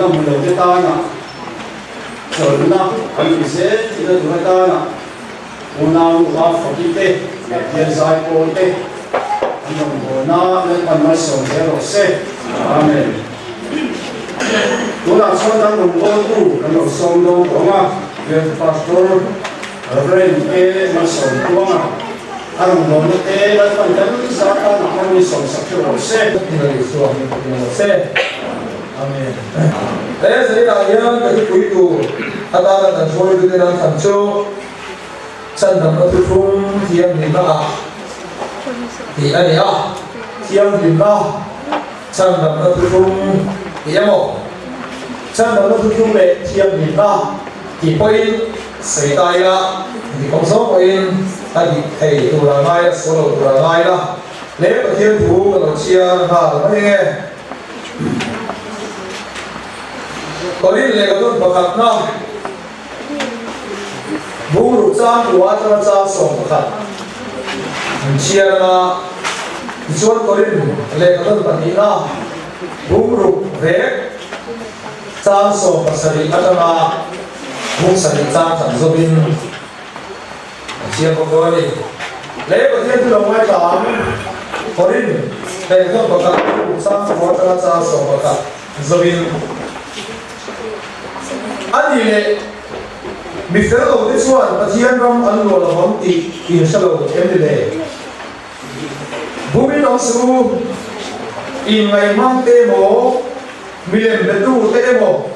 la hmu lote tana chawlhna kan ti zel tihna tur atana unau nupa Faki te leh Bial Zaipawl te an rawngbawlna Lalpan malsawm zel rawh se. Amen. Tunah chuan kan rawngbawltu kan lo sawm dawn tawh ang a, Bial Pastor Rev. A. Malsawmtluanga a rawngbawlna te Lalpan kan zar tanah hmang mi sawmsak theuh rawh se. Isua hming pawh rawh se. Amen. He zainah hian ka thupui tur atana kan hruaitute nan tham chu Chandamna thuthlung thianghlimna ah tih a ni a, thianghlimna Chandamna thuthlung tih emaw Chandamna thuthlung leh thianghlimna tih pawhin sawi ta ila dik awm zawng pawhin a dik thei tur a ngai a, sual lo tur a ngai la le Pathian thu ka lo chhiar nghal mai nge. Korin lehkhathun pakhatna Bungruk chang kua atanga chang 11 an chhiar anga, tichuan Korin lehkhathun pahnihna Bungruk vek chang 17 atanga bung sarih chang khat zawmin a chhiar bawk dawn a ni. Lei Pathian chu lo ngaithla ang, Korin lehkhathun pakhat Bungruk chang kua atanga chang 11 zawmin. A ni leh, mi fel lo te chuan Pathian ram an luah lo vang tih in hre lo em ni le? Bumin awm suh u, in ngaihmang te emaw, milem betu te emaw,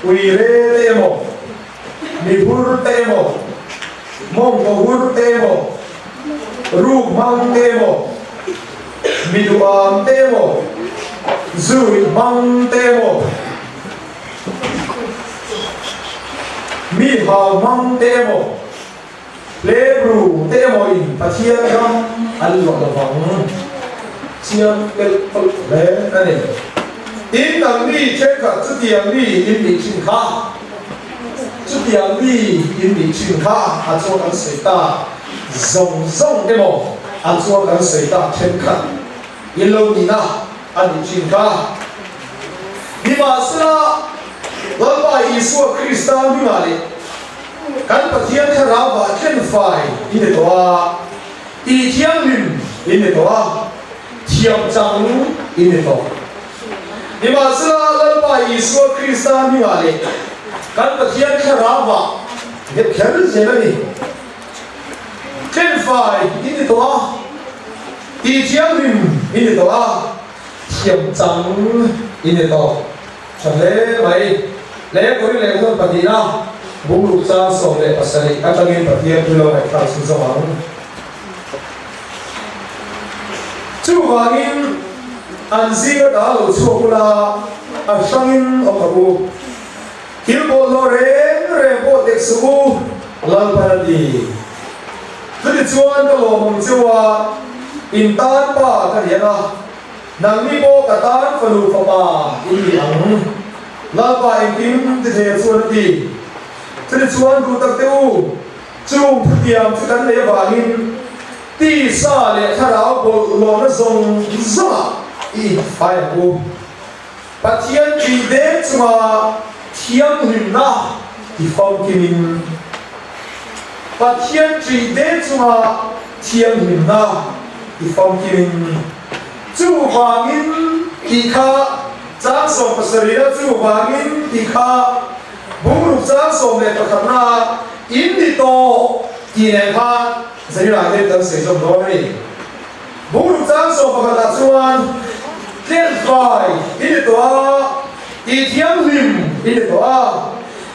uire te emaw, mihur te emaw, mawngkaw hur te emaw, ruk hmang te emaw, mi duham te emaw, zui hmang te emaw, mi hau hmang te emaw, hlebru te emaw in Pathian ram an luah lo vang. Chiang pelh pawlh hle a ni. Tin, nangni thenkhat chutiang mi in nih thin kha, chutiang mi in nih thin kha a chuan an sawi ta zawng zawng emaw a chuan kan sawi ta thenkhat in lo nihna a nih thin kha. Nimahsela, Lalpa Isua Krista hmingah leh kan Pathian Thlarauah tlenfai in ni tawh a, tihthianghlim in ni tawh a, thiamchang in ni tawh. Nimahsela, Lalpa Isua Krista hmingah leh kan Pathian Thlarauah nghet kher zel a ni. Tlenfai in ni tawh a, tihthianghlim in ni tawh a, thiamchang in ni tawh. Tha hle mai. Le Kawri leh hmun pahnihna bungruk chang 17 atangin Pathian thu lo ngaihthlak chhun zawng ang. Chuvangin an zinga ta lo chhuak ula a hrangin awm ang u. Thil bawlhhlawh reng reng pawh tek suh u, Lalpan a ti. Chutichuan ka lawm ang cheu a, in tan pa ka ni ang a, nangni pawh ka tan fanu fapa in ni ang, Lalpa engkim tithei a chuan a ti. Chutichuan duh tak teh u, chung thutiang chu kan nei avangin tisa leh thlarau bawlhhlawhna zawng zawngah i infai ang u. Pathian tih deng chunga thianghlimna ti famkimin, Pathian tih deng chunga thianghlimna ti famkimin, chuvangin tih kha chang 70 na chuvangin tih kha bungruk chang 11 na in ni tawh tih nen khan Zahirah hian kan sawi zawm dawn a ni. Bungruk chang 11 ah chuan tlenfai i ni tawh a, tihthianghlim i ni tawh a,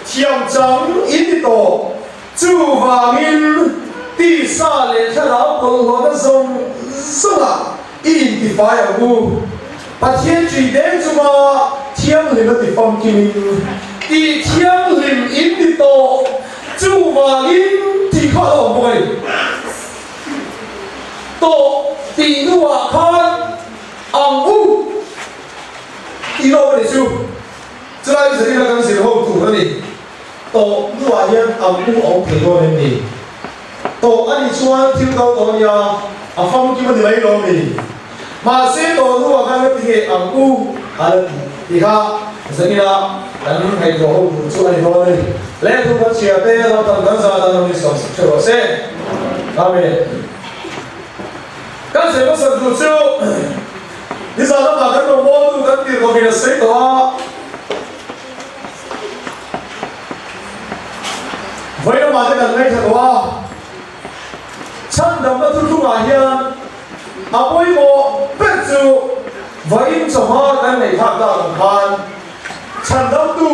thiamchang i ni tawh. Chuvangin tisa leh thlarau bawlhhlawhna zawng zawngah i intifai ang u. Pathian ṭih deng chunga thianghlim a ti famkimin tihthianghlim in ni tawh. Chuvangin tih kha a lo awm bawk a ni. Tawh tih hnuah khan ang u tih lawk a ni chu. Chulai chu zanin a kan zir ho tur a ni. Tawh hnuah hian ang u a awm thei dawn em ni? Tawh a nih chuan thil kal tawh a nia, a famkim a ni mai lawm ni? Mahse tawh hnuah khan ka ti nge ang u? A la ti tih kha zanina kan ngaihtuah ho tur chu a ni dawn a ni. Lehkha kan chhiar te lam tam kan zah dan awm in sawm sak ṭheuh rawh se. Amen. Kan sawi hmasak duh chu nizan lamah kan rawngbawltu kan tirhkohin a sawi tawh a. Vawi lamah te kan ngaithla tawh a. Chhandamna thuthlungah hian a pawimawh ber chu vawiin chawhma kan ngaihthlak tak ang khan Chhandamtu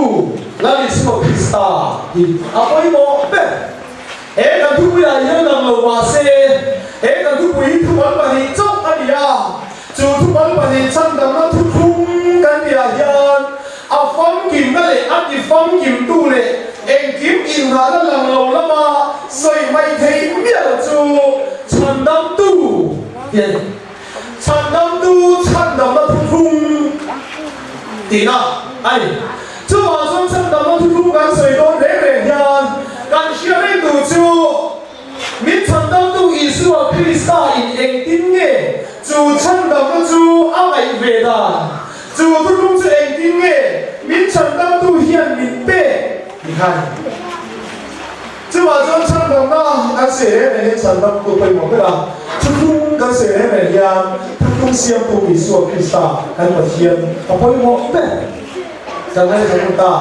Lal Isua Krista hi a pawimawh ber. He kan thupuiah hian lang lo mah se, he kan thupui hi thupal pahnih chauh a ni a, chu thupal pahnih chhandamna thuthlung kan tihah hian a famkimna leh a tifamkimtu leh engkim inngahna lang lo lama sawi hmaih theih miah lo chu chhandamtu tih a ni. Chhandamtu chhandamna thuthlung tihna a ni. Chuvang chuan chhandamna thuthlung kan sawi dawn reng reng hian kan hria reng tur chu min chhandamtu Isua Krista in engtin nge chu chhandamna chu a ngaih ve dan, chu thuthlung chu engtin nge min chhandamtu hian min pek tih kha a ni. Chuvah chuan chhandamna kan sawi reng reng hian chhandamtu pawimawh ber a, thuthlung kan sawi reng reng hian thuthlung siamtu Isua Krista kan Pathian a pawimawh ber. Kan ngaithla hmun ta,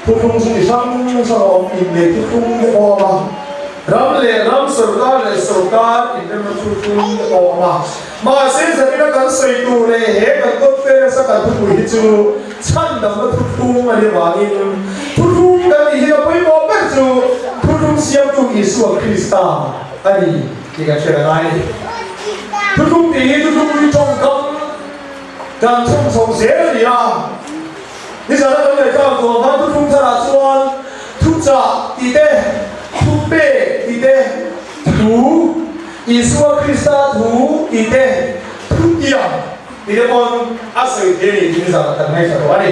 thuthlung chu ti hrang hrang a awm inneih thuthlung te pawh a awm a, ram leh ram, sawrkar leh sawrkar inremna thuthlung te pawh a awm a. Mahse zanina kan sawi tur leh he kan conference a kan thupui hi chu chhandamna thuthlung a nih avangin thuthlung kan tih hi a pawimawh ber chu thuthlung siamtu Isua Krista a ni tih kan hriat a ngai a ni. Thuthlung tih hi thuthlung ui tawngkam kan chhawm chho zel a ni a. Nizana kan ngaihtlak duh ang khan thuthlung tharah chuan thuchah tih te, thupek tih te, Thu, Isua Krista thu tih te, thutiang tih te pawn a sawi thei a ni tih nizan ah kan ngaithla tawh a ni.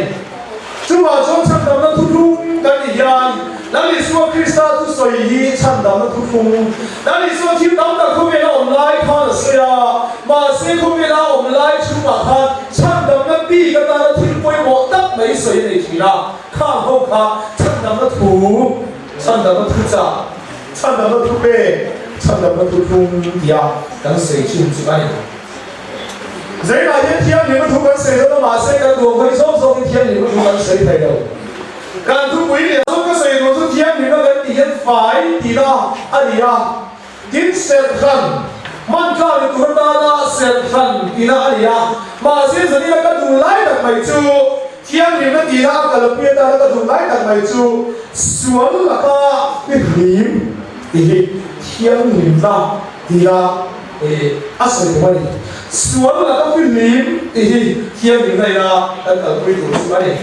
Chuvang chuan chhandamna thuthlung kan tih hian Lal Isua Krista thusawi hi chhandamna thuthlung, Lal Isua thil tam tak khawvel a awm lai khan a sawi a, mahse khawvel a awm lai chhungah khan chhandamna bik atana thil pawimawh tak mai sawi a nei thin a, khang ho kha chhandamna thu, chhandamna thuchah, Chhandamna thu pek, chhandamna thu hlung tia kan sawi thin chu a ni. Zeinah hian thianghlimna thu kan sawi dawn a, mahse kan duh ang hawi zawk zawkin thianghlimna thu kan sawi thei lo. Kan thupui leh zawk ka sawi duh chu thianghlimna kan tih hian fai tihna a ni a, tin serhhran, hman tlak ni tur atana serhhran tihna a ni a, mahse zanina ka duh lai tak mai chu Thianghlimna tihna a kalpui atana ka duh lai tak mai chu sual laka mihlim tih hi thianghlimna tihna a sawi tum a ni. Sual laka mihlim tih hi thianghlimna ina kan kalpui tur chu a ni.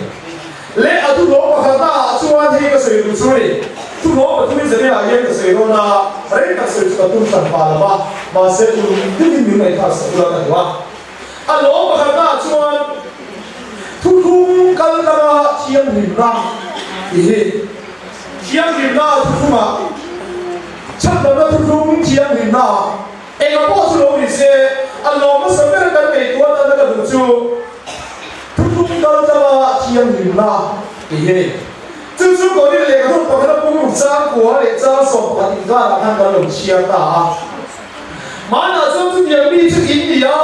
Leh a thuhlawm pakhatna ah chuan hei ka sawi duh chu a ni. Thuhlawm pathumin zaniah hian ka sawi dawn a, rei tak sawi chu ka tum hran pah lo va, mahse uluk deuhin min ngaihthlak sak ula ka duh a. A lawm pakhatna chuan thuthlung kal lama thianghlimna tih hi thianghlimna thuthlungah chhandamna thuthlung thianghlimna enga pawh chu lo ni se a lawm hmasa ber kan ngaihtuah atana ka duh chu thuthlung kal lama thianghlimna tih hi a ni. Chu chu Korin lehkhathawk pakhat a pum chang kua leh chang 11 inkarah khan kan lo chhiar ta a. Hmanah chuan chutiang mi chu in ni a,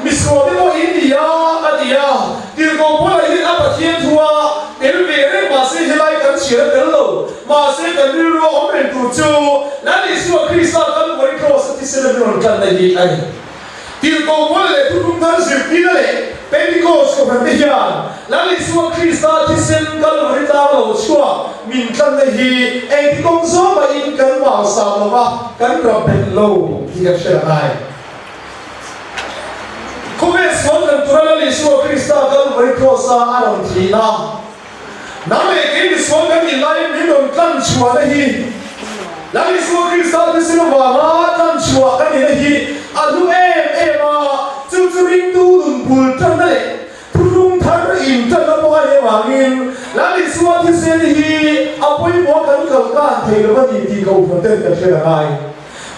misual te pawh in ni a, a ti a. Tirhkoh Paula hian a Pathian thu a tel ve reng mahse helai kan chhiar a tel lo. Mahse kan rilru a awm reng tur chu Lal Isua Krista Kalvari Kraws a thisen a rawn tlanna hi a ni. Tirhkoh Paula leh Thuthlung Thar zirtirna leh Pentecost kohhran te hian Lal Isua Krista thisen Kalvari tlang lo chhuak min tlanna hi engti kawng zawng mahin kan vang sah lo va, kan rap belh lo tih kan hre langai. Khawvel sual kan tura Lal Isua Krista Kalvari Kraws-a a rawn thihna, nang leh kei misual kan nih laiin min rawn tlan chhuahna hi Lal Isua Krista thisen avanga tlan chhuah kan nihna hi a hlu em em a, chu chu ringtu nun bul tanna leh Thuthlung thar in tanna pawh a nih avangin Lal Isua thisen hi a pawimawh kan kal kan thei lo a ni tih Kohhran ten kan hre la ngai.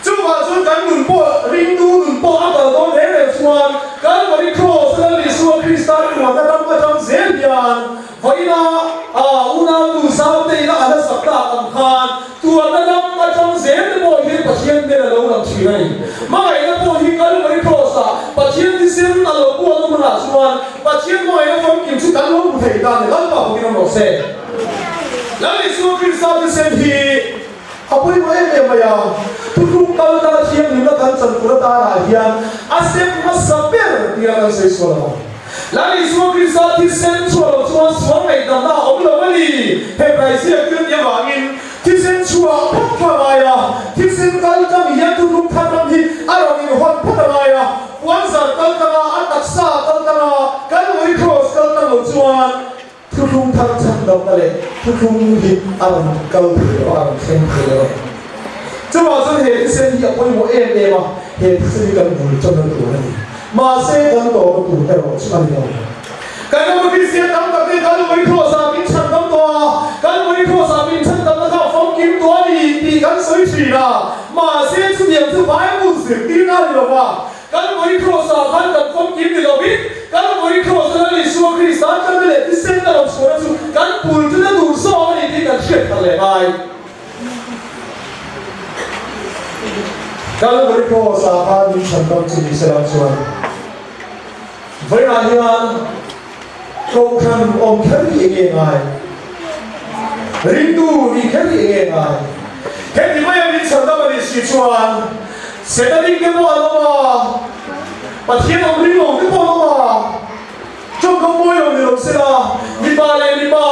Chuvah chuan kan nun pawh, ringtu nun pawh a kal dawn reng reng chuan Kalvari Cross a Lal Isua Krista rinawmna ram. Pathian hmangaihna famkim chu kan lo hmu thei ta a ni. Lalpa bawkin awm rawh se. Lal Isua Krista thisen hi a pawimawh em em mai a, thuthlung kal tana thianghlimna kan chan tur atanah hian a step hmasa ber tia kan sawi sual ang. Lal Isua Krista thisen chhuah loh chuan sual ngaihdamna a awm lo a ni. Hebrai ziak thil tih avangin thisen chhuah phawt kha a ngai a, thisen kal tlang hian thuthlung thar ram hi a rawn inhawn phawt a ngai a, puanzar kal tlanga a taksa kal tlanga Calvary Cross kal tlang lo chuan Thuthlung thar chhandamna leh thuthlung hi a rawn kal thei lo a, a rawn thleng thei lo a ni. Chuvang chuan he thisen hi a pawimawh em em a, he thisen hi kan bul tanna tur a ni. Mahse kan tawrna tur erawh chu a ni lo. Kan ram Kristian tam tak te Kalvari Cross ah min chhandam tawh a, Kalvari Cross ah min chhandamna kha a famkim tawh a ni tih kan sawi thin a, mahse chutiang chu Bible zirtirna a ni lo va, Kalvari Cross-ah khan kan famkim ni lovin, Kalvari Cross-a Lal Isua Krista tlanna leh thisen a lo chhuahna chu kan pul tuna tur zawk a ni tih kan hriat thar leh ngai. Kalvari Cross-ah khan min chhandam chu ni se lang chuan vawiinah hian Kohhran awm kher hi enge ngai? Ringtu nih kher hi enge ngai? Heti maia min chhandam a nih si chuan Setanic te pawh an awm a, Pathian awm ring lo te pawh an awm a, tawngkam mawi lo ni lo sela mipa leh mipa,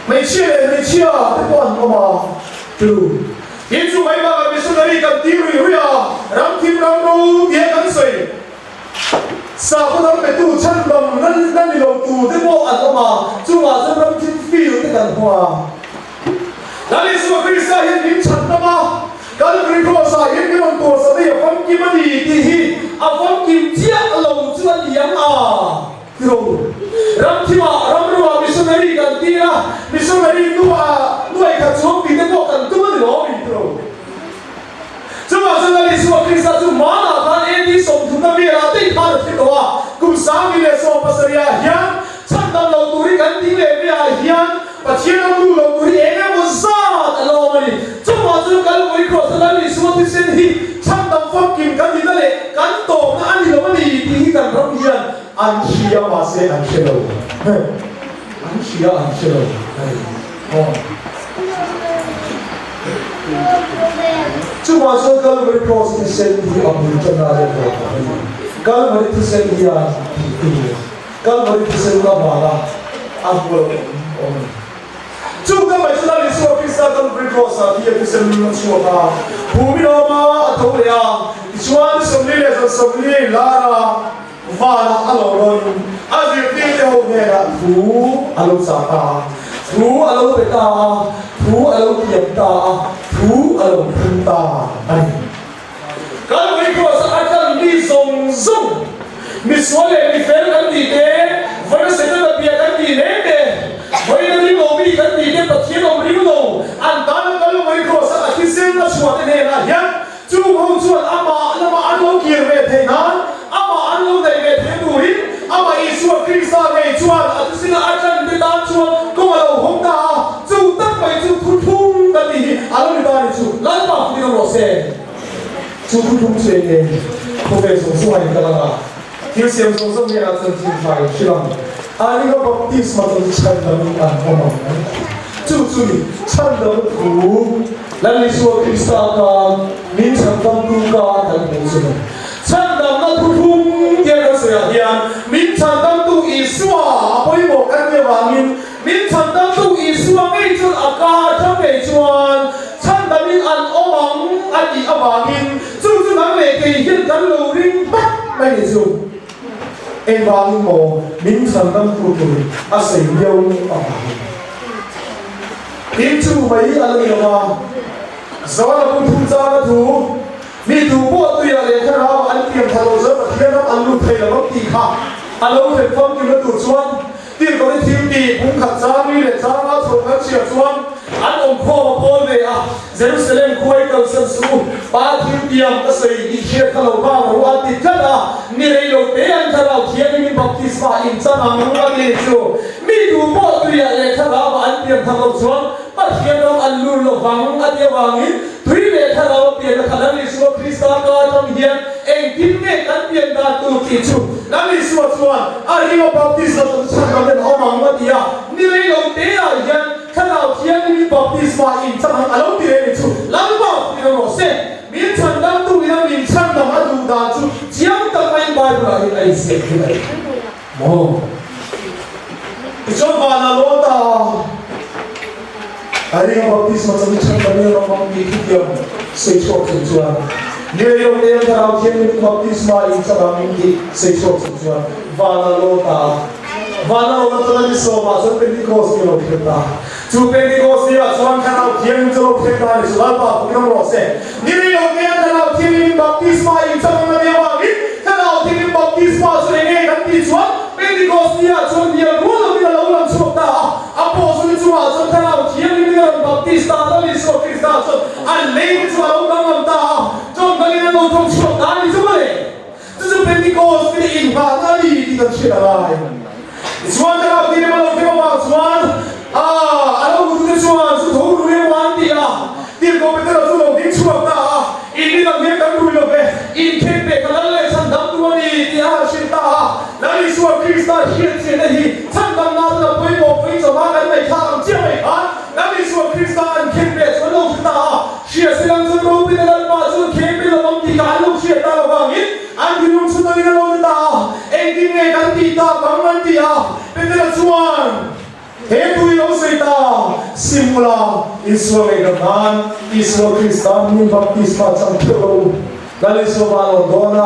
hmeichhia leh hmeichhia te pawh an awm a, chu tin chu mai bakah missionary kan ti rui rui a, ramthim ramro tia kan sawi. Sakhaw dang petu chhandam na ni lo tur te pawh an awm a, chungah chuan ram thim fir te kan hmu a. Lal Isua Krista hian min chhandam a, Kalvari Cross-ah hian min rawn tuarsa mai a famkim a ni tih hi a famkim chiah lo chu a ni ang a ti ro. Ram thimah ram ruah missionary kan tir a, missionary nuah nuai khat chuang tih te pawh kan tum a ni lo a ni ti ro. Chuvang chuan Lal Isua Krista chu hmanah khan AD 30 na velah daih khan a thi tawh a, kum 17,000 ah hian chhandam lo tur hi kan ding leh velah hian Pathian a hmu lo tur hi eng emaw zat a la awm a ni. Chuvang chuan Kalvari Cross a Lal Isua thisen hi chhandam famkim kan nihna leh kan tawpna a ni lo a ni tih hi kan ram hian an hria mahse an hre lo. An hria an hre lo a ni. Aw. Chuvang chuan Calvary Cross thisen hi a bul tan a leh tawh a ni. Calvary thisen hian tih tur Calvary thisen avanga a hmual awm awm a ni. Chu ka mai chu Lal Isua Krista Calvary Cross ah hi a thisen a chhuak a, phum in a awm a, a tho leh a, tichuan 40 lar a Vanah a lo rawn a zirtirte ho hnenah thu a lo chah ta a, thu a lo pe ta a, thu a lo tiam ta a, thu a lo phun ta a ni. Kalvari Cross a atang mi zawng zawng, misual leh mifel kan tih te, vawiina Setana bia kan tih reng te, vawiina ring lo mi kan tih te, Pathian awm ring lo, an tana Kalvari Cross a a thisen a chhuah te hnenah hian Chung ho chuan amah lamah an lo kir ve theih nan, amah an lo neih ve theih turin amah Isua Krista ngei chuan a thusina a ṭan te tan chuan kawng a lo hawng ta a, chu tak mai chu thuthlung kan tih hi a lo ni ta a ni chu Lalpa futin awm rawh se. Chu thuthlung chu eng nge? Khawvel zawng zawng a inkal ang a, thil siam zawng zawng hnenah chuan thil tha in hrilh ang. Ani kha baptisma chuan chhandam in an awm ang. Chu chu ni chhandamna thu. Lal Isua Krista khan min chhandamtu ka kan hmuh chu ni. Chhandamna thuthlung tia kan sawiah hian min chhandamtu Isua a pawimawh kan nih avangin min chhandamtu Isua ngei chuan a ka atang ngei chuan chhandamin an awm ang a tih avangin chu chu nang leh kei hian kan lo ring hmak mai ni chu. Engvangin maw min chhandamtu tur a sawi miau avangin. Tin chu mai a la ni lo va, Zoan a bung thum chang a thu, Mi tu pawh tuiah leh thlarau an pian tha lo zo Pathian ram an lut thei lo ang tih kha a lo thlen famkimna tur chuan Tirhkohna thil tih bung khat chang mi leh changa chho kan chhiar chuan an awm khawm a pawl ve a, Jerusalem khua i kalsan suh u, Pa thil tiang ka sawi i hriat kha lo vang rawh u a ti tlat a, ni rei lo te an thlarau thianghlim in baptisma in chang ang a ti chu. Mi tu pawh tuiah leh thlarau an pian thar lo chuan. Pathian ram an lut lo vang a ti avangin tui leh thlarau a pianna kha Lal Isua Krista ka atang hian engtin nge kan pian dan tur tih chu Lal Isua chuan a ring a baptisma chu chhan ram ten a awm ang a ti a, ni rei lo te ah hian thlarau thianghlim baptisma in chang ang a lo ti reng ni chu Lalpa fuih na rawh se. Min chhan dangtu ina min chhan dang a duh dan chu chiang tak maiin Bible ah hian a inziak hi a ni maw? Tichuan van a lawn ta a, a ring a baptisma chang i chhan dang in a rawn hmang tih thutiam sawi chhuak chung chuan ni rei lo te Thlarau Thianghlim baptisma in chang ang tih sawi chhuak chung chuan van a lawn ta a. Van a lawn atanga ni sawmah chuan Pentecost ni a lo thleng ta. Chu Pentecost ni ah chuan Thlarau Thianghlim chu lo thleng ta a ni chu Lalpa pawhin awm rawh se. Ni rei lo te Thlarau Thianghlim baptisma in chang ang a nia vangin Thlarau Thianghlim baptisma chu eng nge kan tih chuan Pentecost ni ah chuan bial rual lovin a lo lang chhuak ta a, a pawh chu ni chungah chuan Thlarau Thianghlim in a rawn baptis ta a, Lal Isua Krista chuan an lei te chu a lo danglam ta a, tawng dangin an lo tawng chhuak ta a ni chu mawle. Chu chu Pentecost ni inghahna a ni tih kan hriat a ngai. Tichuan Thlarau Thianghlim a lo thleng avang chuan a a lo hmutute chuan chu tho rui emaw an ti a. Tirhkoh Petera chu lo ding chhuak ta a, In ni dang hian kan rui lo ve, inkhek pek a lal leh chhandamtu a ni tih a han hrilh ta a. Lal Isua Krista hriatchiahna hi chhandamna chu la pawimawh pui chawma kan ngaihthlak ang chiah mai khan Lal Isua Krista an khen pek chu an lo hre ta a. Hria si lang chuan Ropui na Lalpa chuan khem pe lo ang tih kha an lo hriat ta avangin an thinlung chhun angin a lo ni ta a, engtin nge kan tih tak ang an ti a, Petera chuan he thu hi lo sawi ta, Simula, Isua ngaihdam nan Isua Krista hmingin baptisma chang theuh lo u, Lal Isua van rawn dawn a,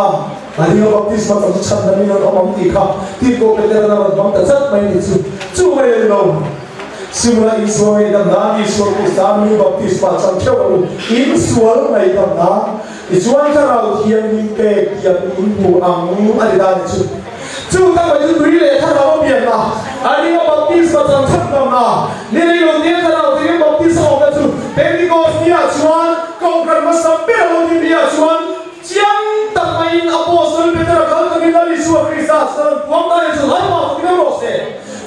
a ringa baptisma chang chu chhandamin an awm ang tih kha Tirhkoh Petera'n a rawn hmang ta chat mai ni chu, chu mai a ni lo. Simla Isua ngaihdam nan Isua Krista mi baptisma chang theuh a u. In sual ngaihdam nan tichuan Thlarau Thianghlim pek tiang in hmu ang a ti ta ni chu. Chu tak mai chu tui leh Thlarau a pian a, a ring a baptisma chang chhan dam na. Ni rei lo te Thlarau Thianghlim baptisma awmna chu Pentecost ni ah chuan Kohhran hmasa ber a lo din ni ah chuan Chiang tak maiin Apostle Petera kal takin Lal Isua Krista chuan an puang ta ni chu Lalpa fakin awm rawh se.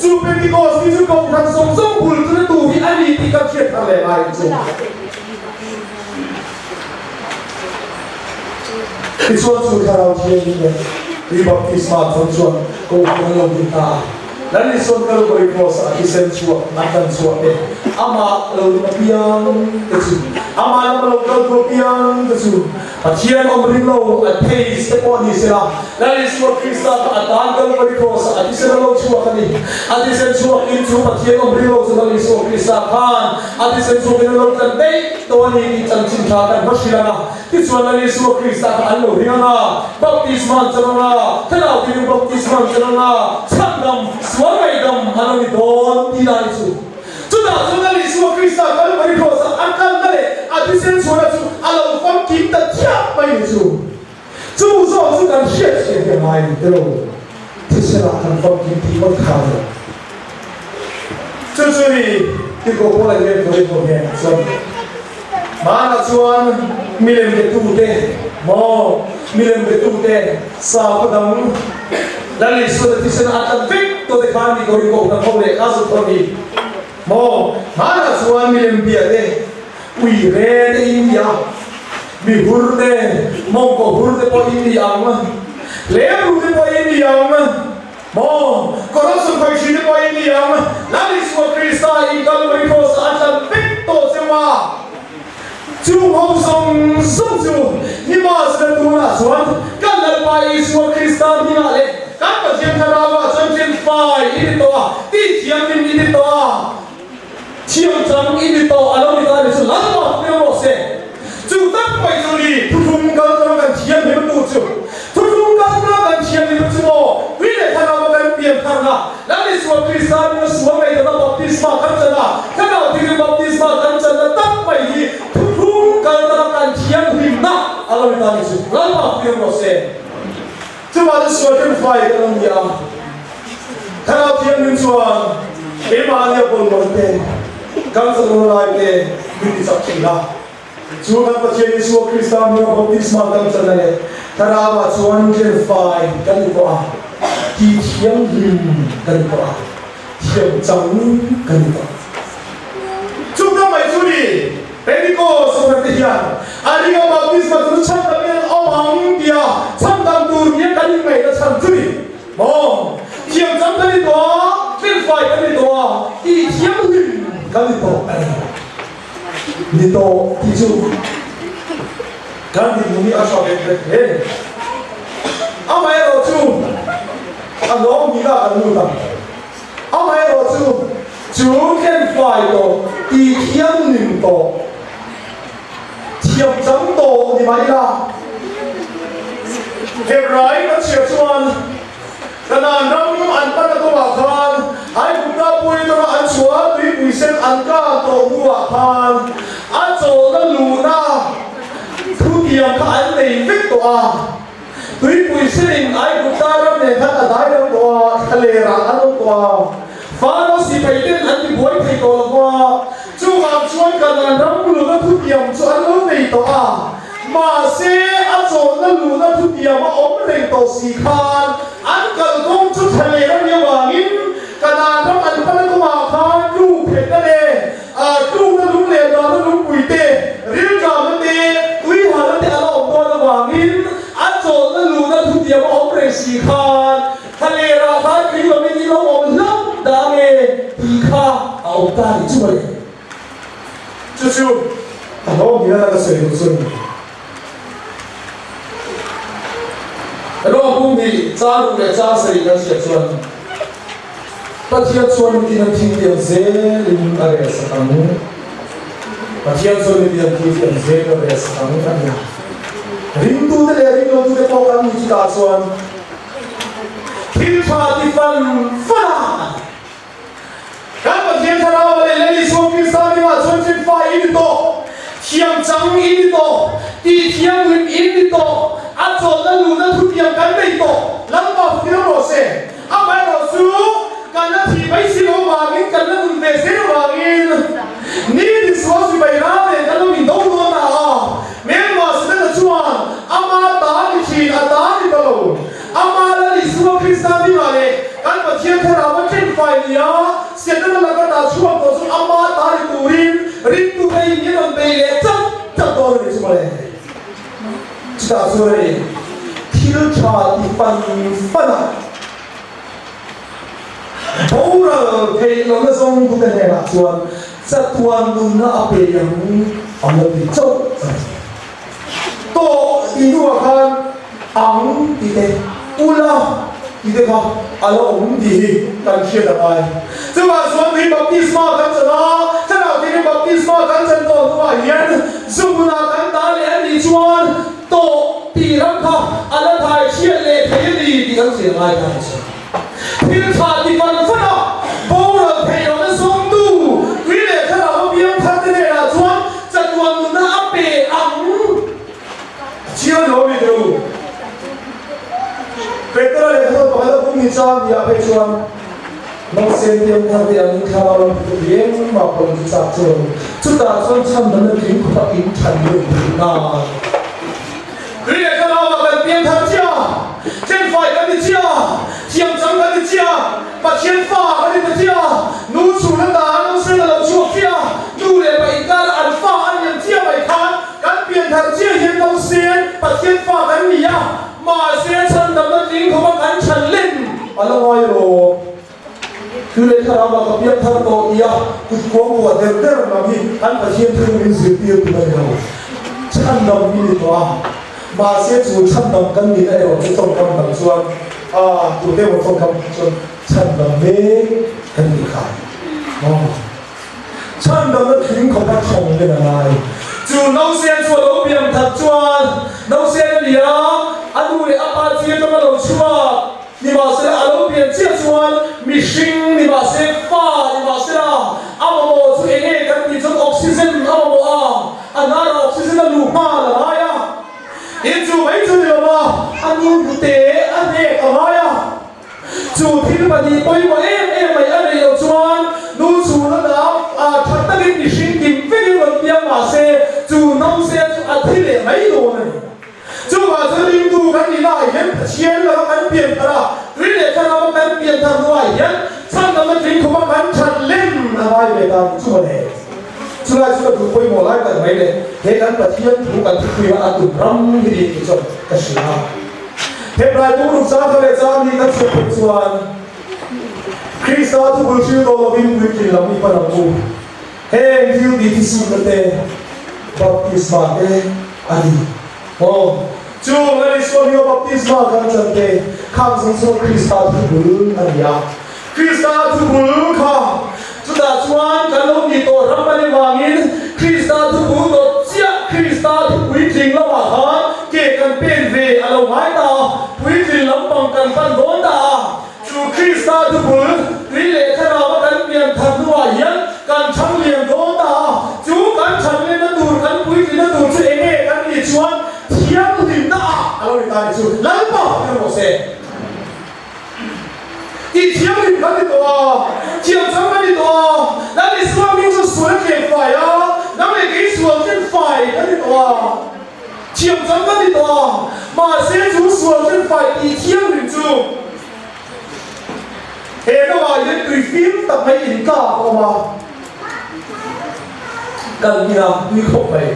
Chu Pentecost ni chu Kohhran zawng zawng bul chu na tu hi a ni tih kan hriat thar leh ngai chu. Tichuan chu Thlarau Thianghlim leh Tui Baptisma thawng chuan Kohhran an lo din ta a. Lal Isua'n Calvary Cross ah thisen chhuah an kan chhuah te, amah lo ring apiang te chu, amah lama lo kal tur apiang te chu Pathian awm ring lo a theis te pawh ni sela, Lal Isua Krista kha a tan Calvary Cross ah a thisen a lo chhuak a ni. A thisen chhuak in chu Pathian awm ring lo chu Lal Isua Krista khan a thisen chhuak in a lo tlan daih tawh a ni tih chanchin tha kan va hrilh ang a. Tichuan Lal Isua Krista kha an lo hring ang a, baptisma an chan ang a, Thlarau Thianghlim baptisma an chan ang a, chhandam, sual ngaihdam an lo ni dawn tih lai chu. Chutah chuan Lal Isua Krista Kalvari Kraws-ah a kalna leh a thisen chhuahna chu a lo famkim ta chiah mai ni chu. Chu zawk chu kan hriat hriat hi a ngai ni tilo, thisenah kan famkim tih ngawt kha a ni. Chu chu ni Tirhkoh Paula hian Korinth-ho hnenah chuan Hmanah chuan milem betute maw, milem betute sakhaw dang Lal Isua te thisen a tlat vek tawh te khan ni Korinth kohhran ho leh kha zut ho ni maw. Hmanah chuan milem bia te, ui re te in ni a, mi hur te, mawngkaw hur te pawh in ni ang, hlem ru te pawh in ni ang. Maw, corruption khawi hri te pawh in ni ang, Lal Isua Krista in Calvary Cross ah a tlan vek tawh cheu a, chung ho zawng zawng chu nimahsela tunah chuan kan Lalpa Isua Krista hmingah leh kan Pathian Thlarauah chuan tlin fai i ni tawh a, tihthianghlim i ni tawh a, thiam chang i ni tawh a lo ni ta ni chu Lalpa hming rawh se. Chu tak mai chu ni thuthlung kaltlang kan thianghlim tu chu. Thuthlung kaltlang kan thianghlim chu maw tui leh thlarau kan pian tharna Lal Isua Krista nuna sual ngaihdana baptisma kan chan a, thlarau thianghlim baptisma kan channa tak mai hi thuthlung kaltlang kan thianghlimna a lo ni ta ni chu. Lalpa hming rawh se. Chuvah chu sual ṭhenfai kan lo ni a, Thlarau Thianghlim chuan keimahni a bawlhhlawh te, kan chawlhna lai te min ti chak ṭhin a. Chu kan Pathian Isua Krista hminga baptisma kan channa leh Thlarauah chuan ṭhenfai kan ni tawh a, ti thianghlim kan ni tawh a, thiam chang kan ni tawh. Chu ka mai. Kohhran te hian a ringa baptisma chu chhandam in an awm ang tia chhandam tur nia kan inngaihna chhan chu ni maw? Thiam chang kan ni tawh a, tlenfai kan ni tawh a, tih thianghlim kan ni tawh a ni. Ni tawh tih chu kan dinhmun hi a hra vek vek hle a ni. Amaherawhchu a lawm hnih ah kan lut ang. Amaherawhchu chu tlenfai tawh, tih thianghlim tawh, thiam chang tawh ni mai ila. Hebrai kan chhiar chuan Kanaan ram an pan a kawngah khan Aigupta pui atanga an chhuah tuipui sen an kal tawh hnuah khan a chawlhna luhna thutiang kha an nei vek tawh a. Tuipui senin Aigupta ram nen khan a dai lo tawh a, thlalerah an awm tawh a. Faro sipai ten an ti buai thei tawh lo va, chuvang chuan Kanaan ram luhna thutiam chu an lo nei tawh a. Mahse, a chawlhna luhna thutiam a awm reng tawh si khan an kalkawng chu thlaler a nih avangin Kanaan ram an pan a kawngah khan tluk phetna leh tlukna lung leh dahna lungpui te, rilṭamna te, tuihalna te a la awm dawn avangin a chawlhna luhna thutiam a awm reng si khan thlalerah khan tui lovin i lo awm hlauh dah nge tih kha a awm ta a nih chu mawle. Chu chu a hlawm hian a ka sawi duh chu a ni. Rawng pum hi char ruk leh char sarih kan hriat chuan Pathian chuan mitin an thiltiang zelin a rel sak ang. Pathian chuan mitin an thiltiang zelin a rel sak ang a ni a. Ringtute leh ringlotute pawh kan ni chutah chuan thil tha ti fan fan a. Kan Pathian Thlarau leh Lal Isua Krista ringah chuan Ṭhenfai i ni tawh, thiam chang i ni tawh, tih thianghlim i ni tawh, a chawlhna luhna thutiam kan nei tawh. Lalpa fir rawh se. Amaherawh chu kan la thih mai si lo vangin, kan la nun ve zel vangin ni tin sual sipai ral nen kan lo indo dawn ta a. Hmelma Setana chuan ama ta ni thin, a ta ni ta lo. Amah Lal Isua Krista dingah leh kan Pathian Thlarau a ṭhenfai ni a, Setana laka dah chhuak tawh chu amah ta ni turin ringtute in min rawn bei leh chak chak dawn a ni chu mawle. Chutah chuan a ni, thil ṭha ti fan fan a, boral theih lohna zawngtute hnenah chuan chatuan nunna a pe ang a lo ti chauh a ni. Tawh tih hnuah khan ang tih te, ula tih te kha a la awm tih hi kan hriat a ngai. Chuvang chuan tui baptisma kan chan a, thlarau thianghlim baptisma kan chan tawh hnuah hian zumhmunah kan ta leh a nih chuan tawh tih ram kha a la thai chhiat leh thei a ni tih kan hriat a ngai ta a ni chu. Thil tha ti fan fan a, boral theih lohna zawngtu tui leh thlarau a piang thar te hnenah chuan chatuan nunna a pe ang. A chiang lo mi teh u. Petera leh Thawt pakhat a pum ni chang tihah phei chuan Nausen piang thar te angin thlarau lam phu te engmah pawh in chak chu lo. Chutah chuan chhandamna tling khawpa in than lut theih nan. Tui leh thlarau ah kan piang thar chiah a, thenfai kan ni chiah a, thiam chang kan ni chiah a, Pathian fa kan ni ta chiah a, nu chhun a ta a nausen a lo chhuak chiah a, nu leh pa inkar an fa a niam chiah mai khan kan pian thar chiah hian nausen Pathian fa kan ni a, mahse chhandamna tling khawpa kan chhan len a la ngai lo. Tui leh thlarau ah ka piang thar tawh tia kut kuang kuah der der lam hi an Pathian thu min zirtir tur a ni lo. Chhandam hi ni tawh a, mahse chu chhandam kan nihna erawh chu tawngkam dang chuan a tute emaw tawngkam chuan chhandam mek kan tih kha maw? Chhandamna thing khawpa thawng len a ngai. Chu Nausen chu a lo piang that chuan Nausen a ni a, a nu leh a pa chi atanga lo chhuak. Nimahsela a lo pian chiah chuan mihring nimahse fa nimahsela a mamawh chu eng nge kan tih chuan oxygen a mamawh a, a hnarah oxygen a luh nghal a ngai a. Tin chu mai chu ni lo a, a nu hnute a hnek a ngai a. Chu thil pahnih pawimawh em em mai a neih loh chuan nu chhun a dah a, tha takin mihring kim vekin rawn piang mahse chu nause chu a thi leh mai dawn a ni. Chuvah chuan ringtu kan nihna ah hian Pathian laka kan pian thar a, tui leh thlarau a kan pian thar hnuah hian chhandamna tling khawpa kan that lem a ngai ve ta ni chu mawle. Chulai chu ka duh pawimawh lai tak mai le, he kan Pathian thu kan thupuia a tum ram hi ni tih chuan ka hria a. Heplai bungruk chang kha leh chang hi kan chhiat theih chuan Krista thubul hril tawh lovin puitlin lam i pan ang u. Heng thil tih thisukna te, baptisma te a ni. Aw, chu Lal Isua hming a baptisma kan chan te khang zawng zawng Krista thubul a ni a. Krista thubul kha chutah chuan kan lo nih tawh ram a ni vangin Krista thubul dawt chiah Krista thu puitling lamah khan ke kan pen ve a lo ngai ta a, puitling lampang kan pan dawn ta a. Chu Krista thubul tui leh thlarau a kan pian thar hnuah hian kan thang lian dawn ta a, chu kan than lenna tur, kan puitlinna tur chu enge kan nih chuan thianghlimna ah a lo ni ta ni chu Lalpa ti rawh se. Tih thianghlim kan ni tawh a, thiamchang kan ni tawh a, Lal Isua hming chu sual a thleng fai a, nang leh kei sual thleng fai kan ni tawh a. Thiamchang kan ni tawh a, mahse chu sual thleng fai tih thianghlim chu he ramah hian tui fim tak mai in tlak a awm a, kan in a tui khawp mai.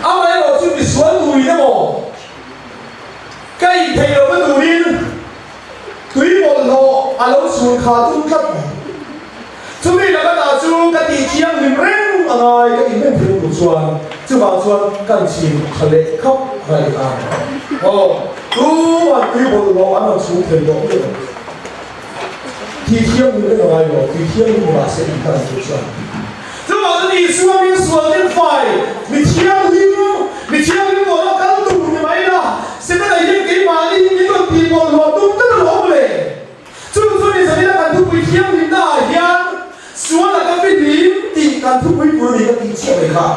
Amaherawh chu misual tuin emaw ka in theih lohna turin tui bawlhhlawh a lo chhun kha tum tlat mai. Chumi laka dah chu ka tih thianghlim reng a ngai ka inhnem thei tur chuan chuvang chuan kan chhin tha leh khap raih a. Aw, tu an tui bawlhhlawh an rawn chhung thei tawh miah lo. Tih thianghlim reng a ngai lo, tih thianghlim ni mahse in ka tur chuan. Chuvang chuan Isua min sual tin fai, mi thianghlim, mi thianghlim tawhna kal tur ni mai la, Setana hian keimahni hi min rawn tih bawlhhlawh tum tlat alawm le. Chu chu ni zanina kan thupui thianghlimna ah hian sual a ka fihlim tih kan thupui tur a ni ka tih chiah mai kha.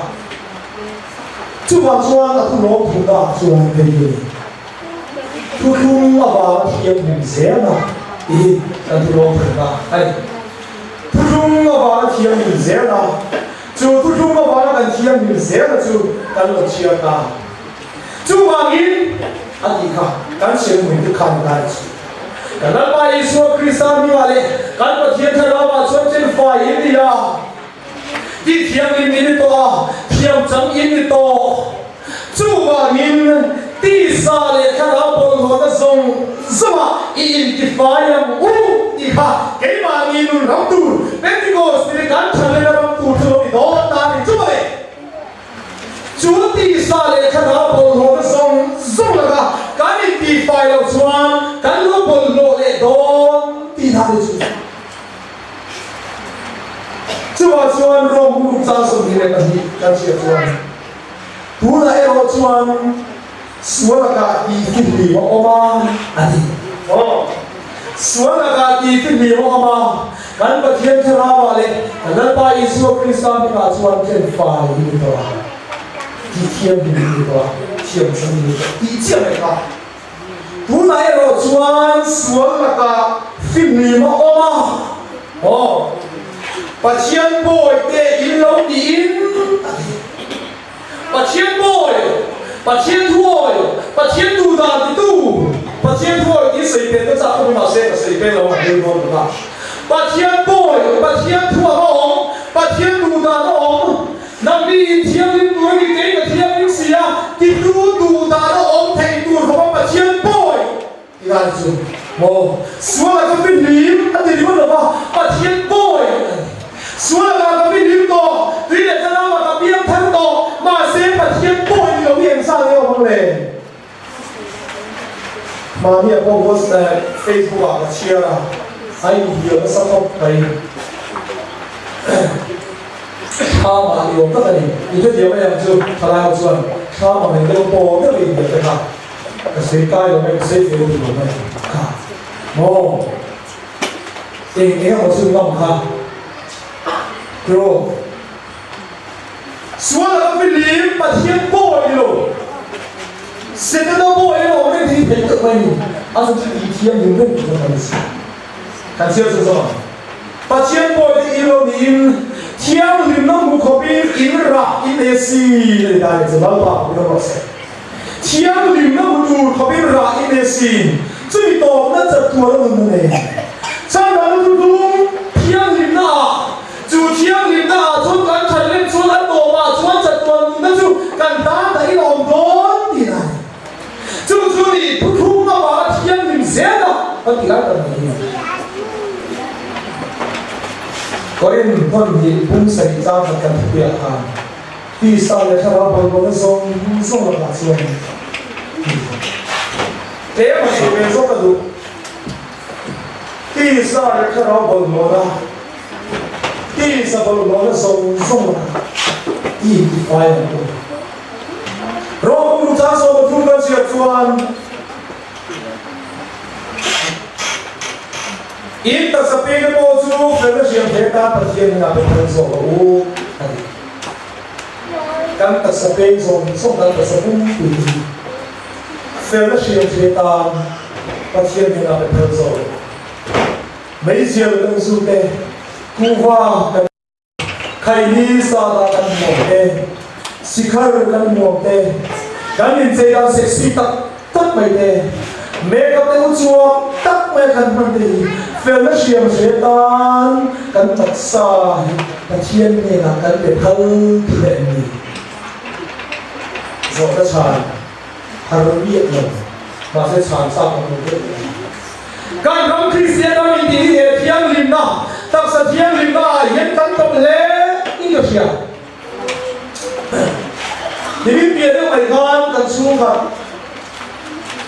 Chuvang chuan a thulawm thumna ah chuan hei hi a ni. Thuthlung avanga thianghlim zelna tih hi kan thulawm thumna a ni. Thuthlung avanga thianghlim zelna, chu thuthlung avanga kan thianghlim zelna chu kan lo chhiar ta. Chuvangin, a tih kha kan siamhmui te khan ta chu. Kan Lalpa Isua Krista hmingah leh kan Pathian Thlarauah chuan chen fai in ni a, ti thianghlim in ni tawh a, thiam chang in ni tawh. Chuvangin, tisa leh thlarau bawlhhlawhna zawng zawngah i intifai ang u tih kha keimahni nun ram tur, Pentecost ni leh kan thalena ram tur chu lo ni dawn ta a ni. Chuvangin. Chu tisa leh thlarau bawlhhlawhna zawng zawng laka kan intihfai loh chuan kan lo bawlhhlawh leh dawn tih hna te chu. Chuvah chuan Rom hmun chang 22 kan hriat chuan tunah erawh chuan sual lakah tihfihlim a awm a a ti. Aw, sual lakah tihfihlim a awm a, kan Pathian Thlarauah leh kan Lalpa Isua Krista hmingah chuan ken fai i ni tawh a, tih thianghlim i ni tawh a, thiamchhan i ni tawh tih chiah mai kha. Tunah erawh chuan sual lakah fihlim a awm a, aw, Pathian bawi te in lo tiin a ti. Pathian bawi, Pathian thuawi, Pathian duh dan titu, Pathian thuawi tih sawi pen ka chak khawp mai mahse ka sawi pen lo ang hmel dawn lo a. Pathian bawi, Pathian thuam a awm, Pathian duh dan a awm, nangni in thianghlim tur a ni kei ka thianghlim si a, titu duh dan a awm thei tur khawp a Pathian bawi ti dan chu maw sual a ka fihlim a ti ringawt lo va, Pathian bawi a ni. Sual lakah ka fihlim tawh, tui leh thlarau ah ka piang thar tawh, mahse Pathian bawi ni lo hi eng zat nge awm ang le? Mahni ah pawh WhatsApp, Facebook ah ka chhiar a, a inhliam nasa khawp mai. Thla mah ni awm tak a ni. I hrethiam mai ang chu, thalai ho chuan thla mah nei deuh paw deuh inhliam te kha ka sawi kai lo mai, ka sawi ve lutuk lo mai kha maw? Eng eng emaw chu ngam kha Bro. Sual laka filim Pathian bawi ni lo. Setana bawi emaw awm reng thei thei tak mai ni. A chu chu tih thiam lim reng tur kan ni si. Kan chhiar chu zawng ang. Pathian bawi te in lo niin thianghlimna hmu khawpin in rah in nei a si a ni ta ni chu Lalpa ka pawh rawh se. Thianghlimna hmu tur khawpin rah in nei si, chumi tawpna chatuan a nunna nei. Chhandamna thuthlung thianghlimna ah chu Kan ti lai tak mai hi. Korin hmun hi pum sarih chang khat kan thupuiah khan tisa leh thlarau bawlhhlawhna zawng zawng lakah chuan tlem a sawi ve zawk a duh. Tisa leh thlarau bawlhhlawhna, tisa bawlhhlawhna zawng zawng lakah i intifai ang u. Rawng chang 13 kan chhiar chuan, In taksa peng te pawh chu felna hriam hle tan Pathian hnenah pe phal zawk rawh u, a ti. Kan taksa peng zawng zawng kan taksa pumpui te hi felna hriam hle tan Pathian hnenah pe phal zawk rawh u. Meizial kan zu te, kuhva kan. Khaini Sada kan hmuam te, Sikhar kan hmuam te, kan inchei dan sexy tak tak mai te, makeup te uchuak tak mai kan hman te hi felna hriam hre tan kan taksa hi Pathian hnenah kan pe phal thil em ni? Zawhna chhan har miah lo, mahse chhan chak a hmu deuh a ni. Kan ram Kristian ram in tih hi he thianghlimna, taksa thianghlimna ah hian kan tawp hle in ka hria. Nimin piah deuh mai khan kan chhungkhat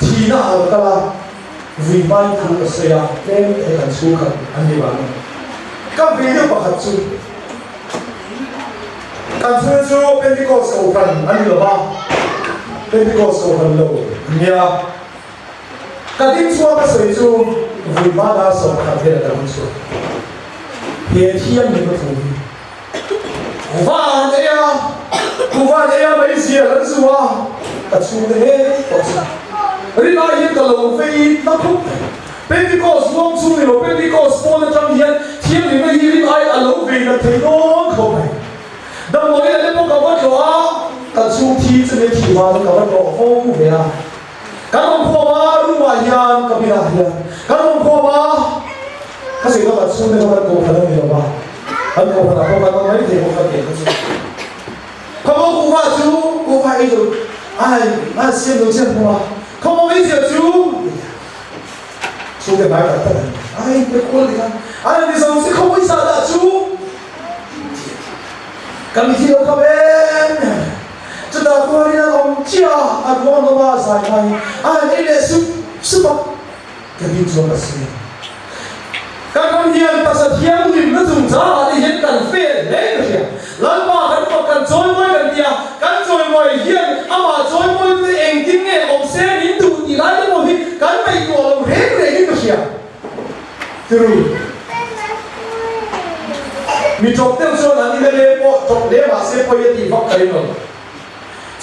thihna a lo kal a, vui hmain thu ka sawi a, tlem te kan chhungkhat an ni vang a ni. Ka vei deuh pakhat chu kan chhung chu Pentecost kohhran an ni lo va, Pentecost kohhran lo an nia. Ka ding chhuak a sawi chu vui hma dar 11 vel ka ding chhuak. He thiam ni ka thu hi. Kuvan ei a, kuvan ei a mai zia kan zu a, ka chhungte he pawh chu. Rin ai hian ka lo vei na khawp mai. Pentecost ruang chung ni lo Pentecost pawn atang hian thianghlimna hi rin ai a lo vei na thei dawn khawp mai. Damdawi a te pawh ka va tlawh a, ka chhung thi chu min thih vang in ka va tlawh fo ve a. Kan awm khawm a, room ah hian ka bilah hian kan awm khawm a, ka sawi kha kan chhungte kha kan kohhran a ni lo va, kan kohhran ah pawh kan awm mai thei bawk ka tih kha chu. Khawmaw kuhva chu kuhva ei lo ai a siam lo chian bawk a, khawmaw ei zia chu chhungte hmai tak tak an ni, ai pe kual ti khan an ni zo si khawmaw i sah dah chu kan thi lo khawp em em. Chutah khuarin an awm chiah a, an ruang lova a zai hma hi a han ei leh sup sup a, ka ding chuan ka sawi a. Kan ram hian taksa thianghlimna chungchangah te hian kan fail hle in ka hria. Lalpa kan fak kan chawimawi kan ti a, kan chawimawi hian amah chawimawitute engtin nge awm se min duh tih lai te pawh hi kan ngaihtuah lo reng reng in ka hria. Tiru. Mi ṭawp deuh chuan an ina leng pawh ṭawp hle mah se pawi a tih vak ka ring lo.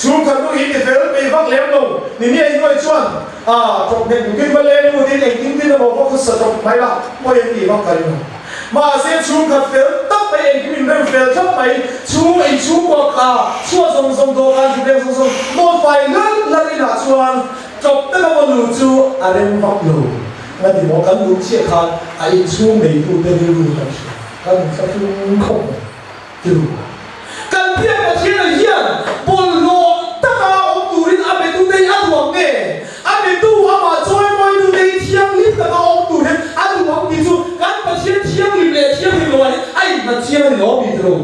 Chhungkhat nu in ti fel peih vak lem lo. Ni ni a innuai chuan a ṭawp nghet nukin va leng lutin engtin tin emaw va khusa ṭawp mai la pawi a tih vak ka ring lo. Mahse chhungkhat fel tak mai engkim inrem fel thlap mai chhung ei chhungkua kha chhuah zawng zawng dawhkan thuthleng zawng zawng nawlfai lalh lalh inah chuan ṭawp taka maw nu chu a rem vak lo. Nga ti maw kan luh chiah khan a inchhung neitute rilru kan hria, kan inthlahrung khawp mai ti ru. Kan biak Pathiana hian bawlhhlawh taka awm turin a betute hi a duh ang nge? A betu amah chawimawi-tute hi thianghlim taka awm tur hian a duh ang tih chu kan Pathian thianghlim leh thianghlim loah hian a inhlat chiang a ni lo mi ti ru.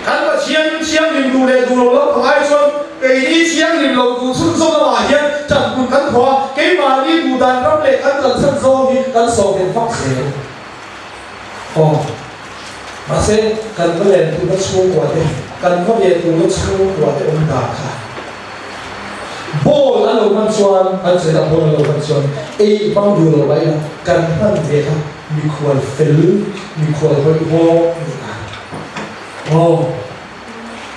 Kan Pathian thianghlim duh leh duh lo lam pangai chuan keini thianghlim lo duh chhun zawng lamah hian ṭanpun kan thawh a, keimahni duh dan ram leh kan kalsan zawng hi kan sawm ven vak zel. Aw. Mahse, kan va len turna chhungkua te, kan va ve turna chhungkua te awm dan kha ball a lo hman chuan, kan sawi tak ball a lo hman chuan ei hmang duh lo mai ila kan hman ve kha. Mikhual fel, mikhual hawihhawk ni ta. Aw.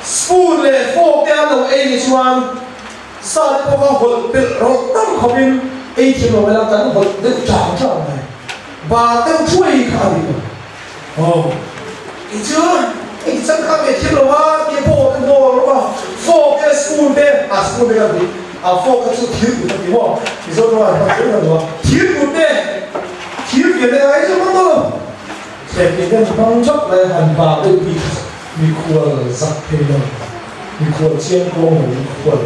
Spoon leh fork te an lo ei ni chuan sa te pawh kha hawlh pelh rawlh tam khawpin ei thiam lo mai la kan hawlh deuh chang chang mai. Bar deuh thuai kha a ni lo. Aw. Kei chu ei chang kha ve thiam lo a, tia bowl te hnawl rawh a, fork te spoon te, a spoon te ka ti, a fork kha chu thir kut a ti maw? Mizo tawngah an hman zel ka duh a, thir kut te. Thil fiah leh ai chu hmang lo. Thlen in en hmang thap lai han ba deuh bik mikhual zak thei lo, mikhual chiang kawng lo, mikhual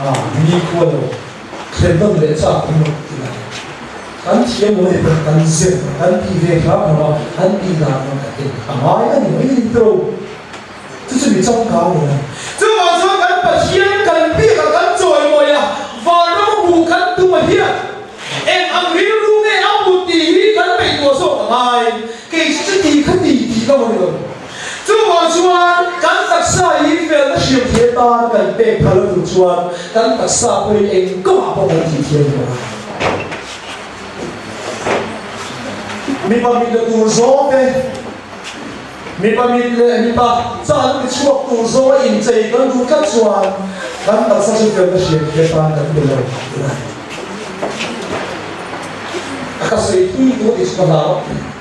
ah mikhual lo, thlen nawn leh chak an lo ti. Kan thiam lo leh pawh kan zir kan tih ve hram lo a, an tih dan ang kan en a ngai a ni mai a ni tawh. Chu chu mi changkang ni a. Chuvang chuan kan Pathian kan biak a kan chawimawi a, vanram a hmuh kan tum a hian eng ang rilru nge a hmu tih hi kan ngaihtuah zawk a ngai. Kei chu chuti kha ti tih ka mawni lo. Chuvang chuan kan taksa hi felna hriam thei atan kan pek phal a tur chuan kan taksa pawhin eng kawngah pawh kan tih thiam lo a. Mipa mit la tur zawng te, mipa mit leh mipa chan ti chhuak tur zawnga inchei kan duh tlat chuan kan taksa chu felna hriam thei atan kan pe lo tih a ni. A ka sawi thui tur tih chu ka hlau a.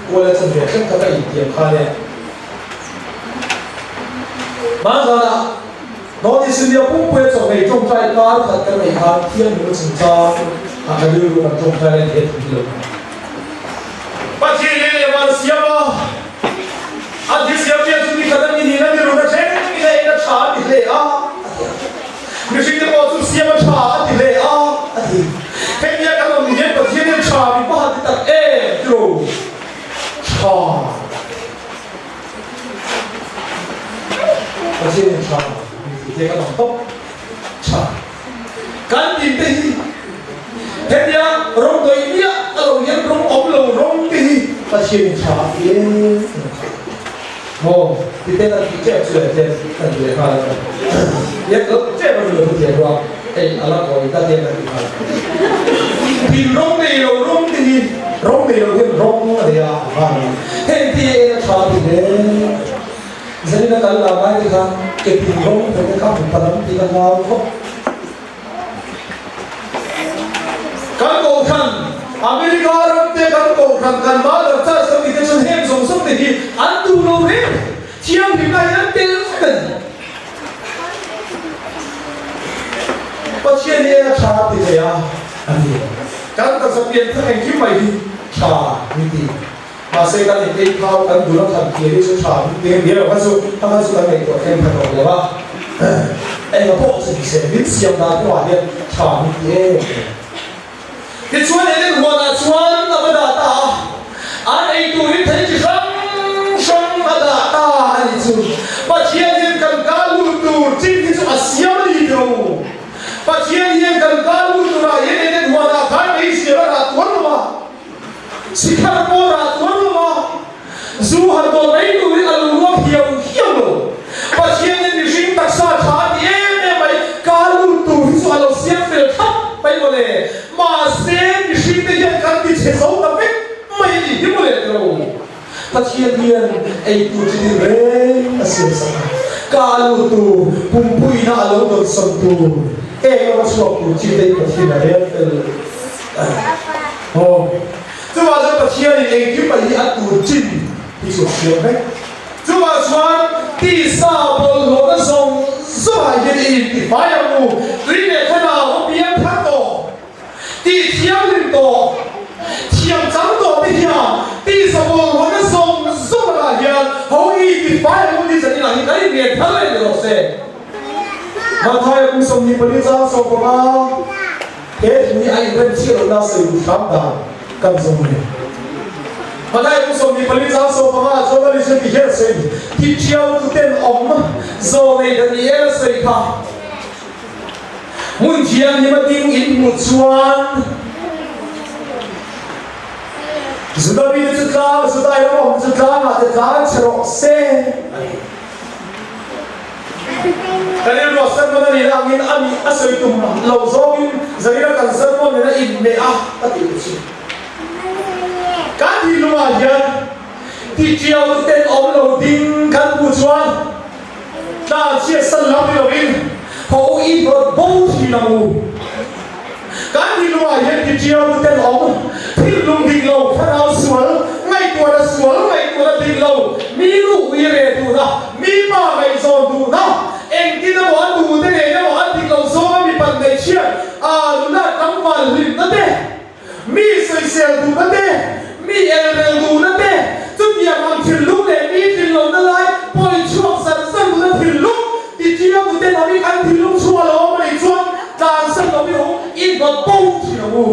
Kuala chanve thleng kha ka intiam kha le. Hmanzanah North East India pumpuia chawhmei tawngtai kar khat kan neih khan thianghlim a chungchang ah ka rilru kan tawngtai lai he thum hi lo kha. Pathian leh leh van siam a, a thil siam pian chu nikhat a ni niin a ni run a thleng in a en a tha a ti hle a, a ti a. Mihring te pawh chu siam a tha a ti hle a, a ti. Hengnia kan awm hian Pathian hian tha min va han ti tak em tiro? Tha. Pathian hian tha min ti te kan awm tawp. Tha. Kan tin te hi hengnia rawng dawih miah a lo hian rawng awm lo rawng te hi Pathian in tha a ti em em kha. Maw ti ten an tih tep chu leh ten kan ti leh nghal a ni. Iak lo tep a ni lo hetiang ruak hei a la kawi ta te kan ti nghal. Thil rawng nei lo rawng te hi rawng nei lo hian rawng a nei a nghal a. Heng te hi en a tha ti hle. Zanin a kal la ngai te khan ke tin rawng te te kha hmu palam tih ka hlau khawp. Kan kohhran, America ram te kan kohhran, kan mother church kan tih te chuan heng zawng zawng te hi an duh lo reng thianghlimna hi an tel vek a ni. Pathian hi en a tha ti thei a, a ni. Kan taksa pian thar engkim mai hi tha min ti. Mahse kan in ei phau kan dul a khan kir hi chu tha min ti em lo kha chu a kha chu kan ngaihtuah thleng pha tawh lo a, enga pawh chu ni se min siam dan kawngah hian tha min ti em em. Tichuan Eden huanah chuan a va dah ta a, an ei turin thei chi hrang hrang a dah ta a ni chu. Pathian hian kan kal lut tur chin hi chu a siam a ni tiro. Pathian hian kan kal lut turah hian Eden huanah khan meizial a rah tuar lo a. Sikhar pawh rah tuar lo a, zu han dawn mai turin a lo ruak hiau hiau lo. Pathianin mihring taksa tha a ti em em mai, ka lut tur hi chu a lo siam fel thlap mai mawle. Mahse, mihring te hian kan ti chhe zo ta vek mai a nih hi mawle ti lo. Pathian hian ei tur chi tin reng a siam sak a, ka lut tur, pumpuina a lo dawnsawm tur, eng lama chhuak tur chi te hi Pathian a rel fel a ni. Aw, chuvah chuan Pathianin engkim mai hi a tur chin hi chu a siam vek. Chuvah chuan tisa bawlhhlawhna zawng zawngah hian i intifai ang u, tui leh thlarau a piang thar tawh. Tih thianghlim tawh, thiam chang tawh te hian tisa bawlhhlawhna zawng zawng lakah hian ho i tifai ang u tih zan inah hi kan inrian thar leh ni rawh se. Mathaia kum 24 chang 15, he thu hi a inrem chiah lohna sawi duh hram dan kan zawng a ni. Mathaia kum 24 chang 15 ah chuan Lal Isua ti hian a sawi a ni, Ti ṭiau tuten awm zawnei Daniel a sawi kha. Hmun thianghlim a ding in hmuh chuan Juda mite chu tlang, Judai ram awm chu tlangah te tlan che rawh se a ti. Kan inruah sermon a nihna angin a nih a sawi tum lo zawngin Zarina kan sermon nen a inhmeh a ka tih te chu. Kan thinlungah hian titiau ten awm lo ding kan hmuh chuan Tla chhiat san lam ni lovin haw u i rawt bo thin ang u. Kan thinlungah hian ti ṭiau tu ten awm, thinlung dik lo, thlarau sual, ngaihtuahna sual, ngaihtuahna dik lo, mi lu ui re duhna, mi pa ngaihzawn duhna, engtin emaw an duh te nen emaw an dik lo zawnga mi pan neih chhiat, aa nuna tlangval hlimna te, Mi sawisel duhna te, mi elrel duhna te, chutiang ang thinlung leh mi tlinlohna lai pawi chhuak zar zar duhna thinlung ti ṭiau tute lam hi kan thinlung chhung a lo awm a nih chuan tlansan lo hi u i hnawt bo thin ang u.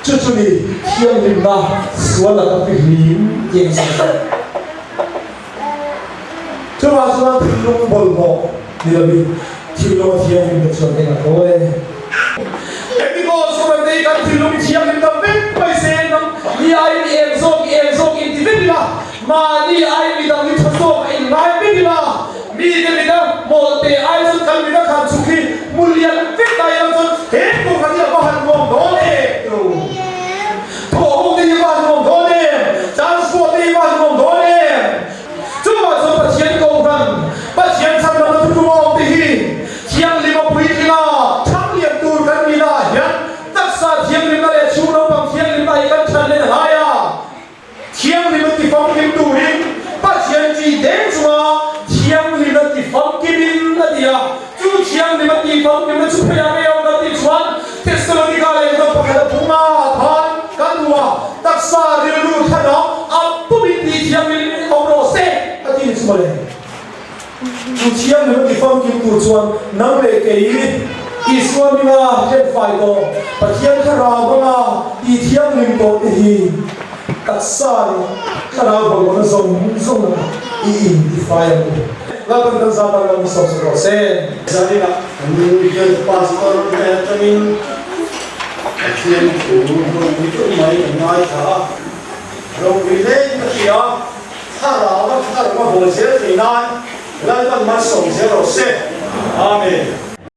Chu chu. chu ni thianghlimna sual laka fihlim tih an sawi tawh. Chuvang chuan thinlung bawlhhlawh ni lovin thinlung a thianghlimna chuan eng a thaw e. Engtikaw chuan nei kan thinlung thianghlim ta vek mai se nang ni aiin i eng zawk i eng zawk inti vek ila, mahni aiin midang hi tha zawk a inngai vek ila, mite mida mawlte ai chuan kan mida khan chhuk hi hmu lian vek ta ila chuan he kohhran hi a va han nuam dawn em tilo. Thawhhawk te hi va han nuam dawn em? Transport te hi va han nuam dawn em? Chuvang chuan Pathian kohhran, Pathian chhandamna thutlung a awm te hi thianghlim a puitling a, thanglian tur kan nihna ah hian taksa thianghlimna leh chhung naupang thianghlimna hi kan chhan len a ngai a. Thianghlim a tifamkim turin Pathian chi deng chunga thianghlim a tifamkimin a ti a. Chu thianghlim a tifamkimna chu pheiah ngei a awm kan tih chuan Thessalonika lehkha pakhat a bunga ah khan kan hmu a, taksa rilru thlanah a pumin tih thianghlim awm rawh se a ti ni chu mawle. Chu thianghlim a tifamkim tur chuan nang leh kei Isua hminga tlenfai tawh, Pathian thlarau hmanga tih thianghlim tawh te hi taksa leh thlarau bawlhhlawhna zawng zawng lakah i intifai ang u. Lalpan kan zat ang lam sawm sak rawh se. Zaninah kan bial pastor te atangin Pathian thu ropui deuh mai kan ngaithla a, ropui hlein ka hria. Thlarau a thlarau a haw zel thei nan Lalpan malsawm zel rawh se. Amen.